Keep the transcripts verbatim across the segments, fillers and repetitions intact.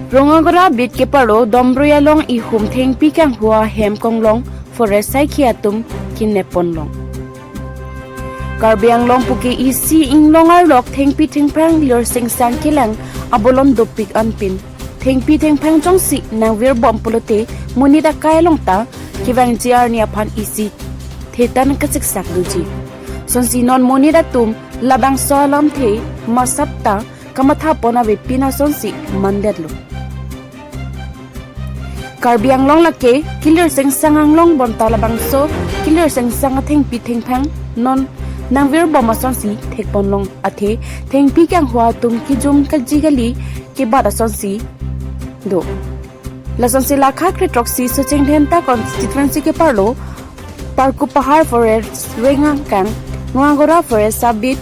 Rongagora bit keparo Domrui along ihum thengpi kanghu ahem konglong forest saikhi atum kinep ponlong. Karbi Anglong puke isi inglong arlok thengpi thengphang lir singsang kelang abolon dopik anpin thengpi thengphang jongsi nangvirbom pulote monit akai along ta kevangji arni aphan isi thetan kasiksak doji. Sonsi non monit atum labangso alamthe masap ta kamatha pon avepin asonsi mandetlo. Karbi Anglong lake kilir singsang anglong bonta labangso kilir singsang athengpi thengphang non nangvirbom asonsi thek ponlong athe thengpi kanghu atum kijum kaji kali kebat asonsi do. Lasonsi lakha kre throksi Socheng Dhenta constituency keparo Parku Pahar Forest Rengangkang Rongagora Forest Sabit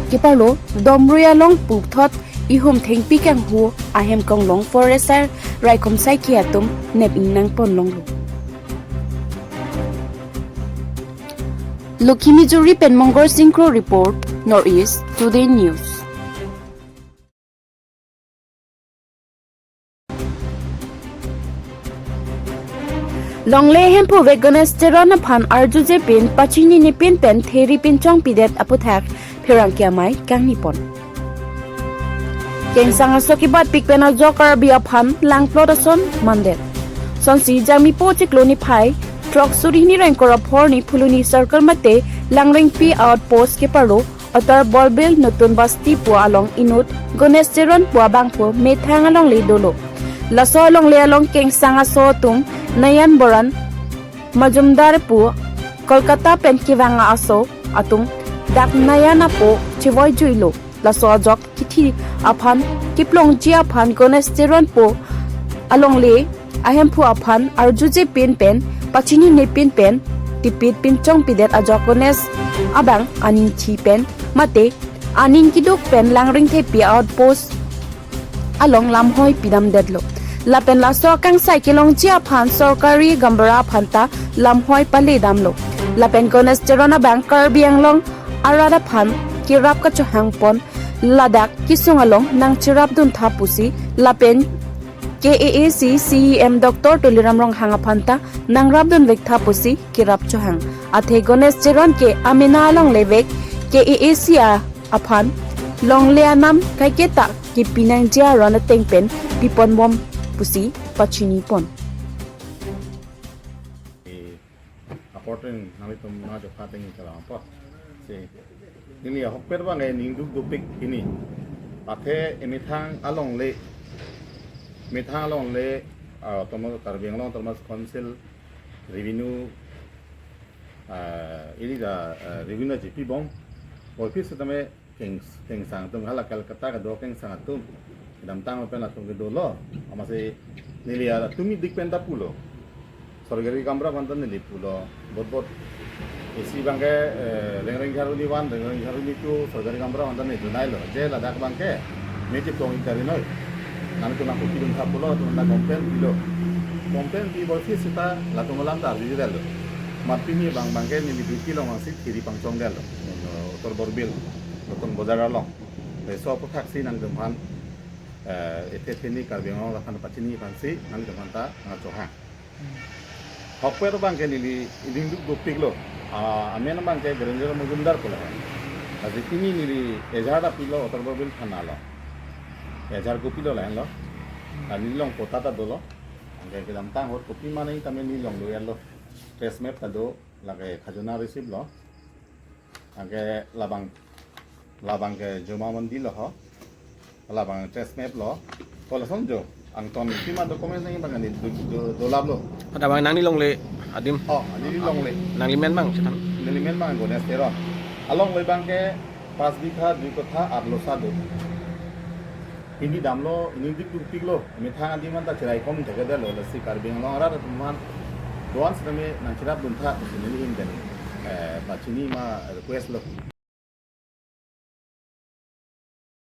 keparo Domrui along puthot ihum thengpi kanghu ahem konglong forest ar raikom saikhi atum nep ingnang ponlonglo. Lokhi Mijuri pen Mongol Singkro report, North East Today News. Longle hemphu vek Ganesh Teron aphan arjuje pin pachini ni pin pen theri pinchong pidet aputhak pherangke amei kangni pon. Kengsang aso kebat pik pen ajok Karbi aphan langplot ason mandet. Sonsi Jangmipo chiklo niphai throksuri ni rengkor aphor ni Phuloni Circle mate Langrengpi outpost keparo Uttar Borbil Notun Basti pu along inut Ganesh Teron pu abangphu methang alongle dolo. Laso alongle along kengsang aso atum Nayan Boran Majumdar pu Kolkata pen kevang aso atum dak Nayan apo chevoi juilo. Laso ajok kithi aphan kiplongji aphan Ganesh Teron pu alongle ahemphu aphan arjuje pin pen pachini ne pin pen tipit pinchong pidet ajok Ganesh abang aning thi pen mate aning kiduk pen Langring Thepi outpost along lamhoi pidamdetlo. Lapen laso akangsai kelongji aphan sorkari gaonbura aphan ta lamhoi paledamlo. Lapen Ganesh Teron abang Karbi Anglong arat aphan kerap kachohang pon ladak kesung along nangcherapdun tha pusi lapen K A A C C E M Doctor Tuliram Ronghang aphan ta nangrapdun vek tha pusi kerap chohang. Athe Ganesh Teron ke amena alongle vek K A A C aphan longle anam kaiketa kepinangji aron ateng pen piponbom pusi pachini pon. Apor pen nanglitum nangchokha ateng kalang apot. Si, neli ahokpet abang ke ningduk dopik pini. Athe emethang alongle, methang alongle, ah, Autonomous, Karbi Anglong Autonomous Council revenue, ah, ili da, ah, revenue G P bom. Office tame keng, kengsang atum hala Kolkata kedo kengsang atum. Kedamtang pen latum kedolo. Amatsi neli atum idik pen ta pulo. Sorkari gaonbura aphan ta neli pulo. Bot bot. Isi abang ke, eh, Rengreng Jharkhuni one, Rengreng Jharkhuni two, sorkari gaonbura aphan ta neli junailo. Je ladak abang ke, meji tong ikari noi. Nangtum nangkokidun tha pulo, latum nang complain pilo. Complain pi bor si sita, latum alam ta arjudetlo. Mat pini abang abang ke neli duty along vangsi theri pangchongdetlo. Uttar Borbil, Notun Bazar along. Laso aputhak si nangtumphan, eh, ethe theni Karbi Anglong aphan pachini aphan si nangtumphan ta nangchohang. Ahokpet abang ke neli ningduk dopiklo. Ah, amen abang ke Ganesh Teron Majumdar pulo. Lasi pini neli ejar ta pilo Uttar Borbil thana along. Ejar kopilo lahenlo. Neli along patta ta dolo. Anke kedamtang ahut kopi mane tame neli along lo-etlo. Trace map ta do, lake khajona receipt lo. Anke labang, labang ke joma mandi lo ho. Labang trace map lo. Ko lason jo. Angton pima document nangji abang neli do, do, dolaplo. Pada abang nangli longle adim. Oh, neli longle. Nangli men abang chethan. Neli men abang Ganesh Teron. Alongle abang ke pas bigha dui kotha arlo sa do. Pini damlo, ningduk dopiklo, methang adim aphan ta cheraikom thekthedetlo, lasi Karbi Anglong arat atum aphan do-an sitame nangcherapdun tha, pusi neli ahin pen, eh, pachini ma request lo.